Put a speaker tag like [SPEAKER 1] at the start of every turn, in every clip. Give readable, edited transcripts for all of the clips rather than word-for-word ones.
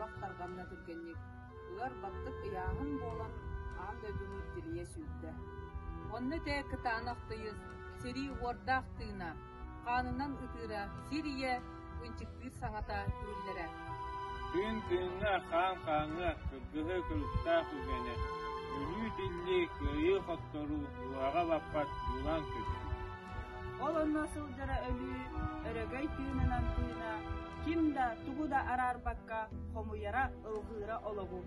[SPEAKER 1] Сурах тарҕанна түргэнник, ыар баттык ыйааһын буолан аан дойдуну тилийэ сүүрдэ. Онно этэ кытаанах тыйыс, сэрии уордаах тыына, хаанынан ытыыра, сир ийэ ынчыктыыр саҥата иһиллэрэ.
[SPEAKER 2] Тыын тыыҥҥа, хаан хааҥҥа, кыргыһыы кырыктаах үгэнэ, өлүү-тиллии, кыайыы-хотторуу, дууһаҕа баппат дьулаан көстүү.
[SPEAKER 3] Ол онно сылдьара өлүү, өрөгөй тыынынан тыына, ким да тугу да араарбакка хомуйара, ылҕыыра олоҕу.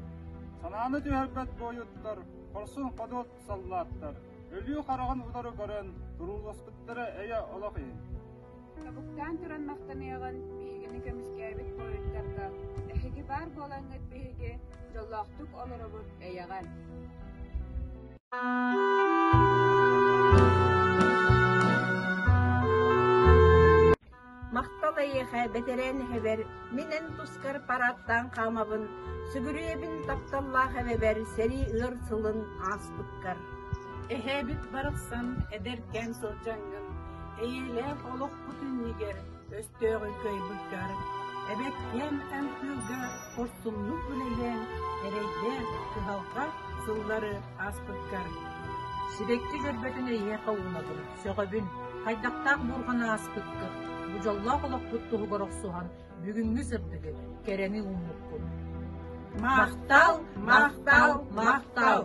[SPEAKER 4] Санааны түһэрбэт буойуттар, хорсун-ходуот саллааттар, өлүү хараҕын утары көрөн, турууласпыттара эйэ олох иһин.
[SPEAKER 1] Тобуктаан туран махтаныаҕын биһигини көмүскээбит буойуттарга, эһиги баар буолаҥҥыт биһиги дьоллоохтук олоробут эйэҕэ.
[SPEAKER 5] Махтал эйиэхэ, бэтэрээн эһэбэр, мин эн тускар параадтаан хаамабын, сүгүрүйэбин тапталлаах эбэбэр сэрии ыар сылын ааспыккар.
[SPEAKER 6] Эһээбит барахсан эдэркээн сылдьаҥҥын, эйэлээх олохпут иннигэр өстөөҕү кыайбыккар, эбэккээн эн тыылга хорсуннук үлэлээн, эрэйдээх кыһалҕа сыллары ааспыккар.
[SPEAKER 7] Сибэкки дьөрбөтүн эйиэхэ уунабын, сөҕөбүн, хайдахтаах буурҕаны ааспыккыт, бу дьоллоох олохпут туһугар охсуһан, бүгүҥҥү сырдыгы, кэрэни ууммуккун.
[SPEAKER 6] Махтал, махтал, махтал!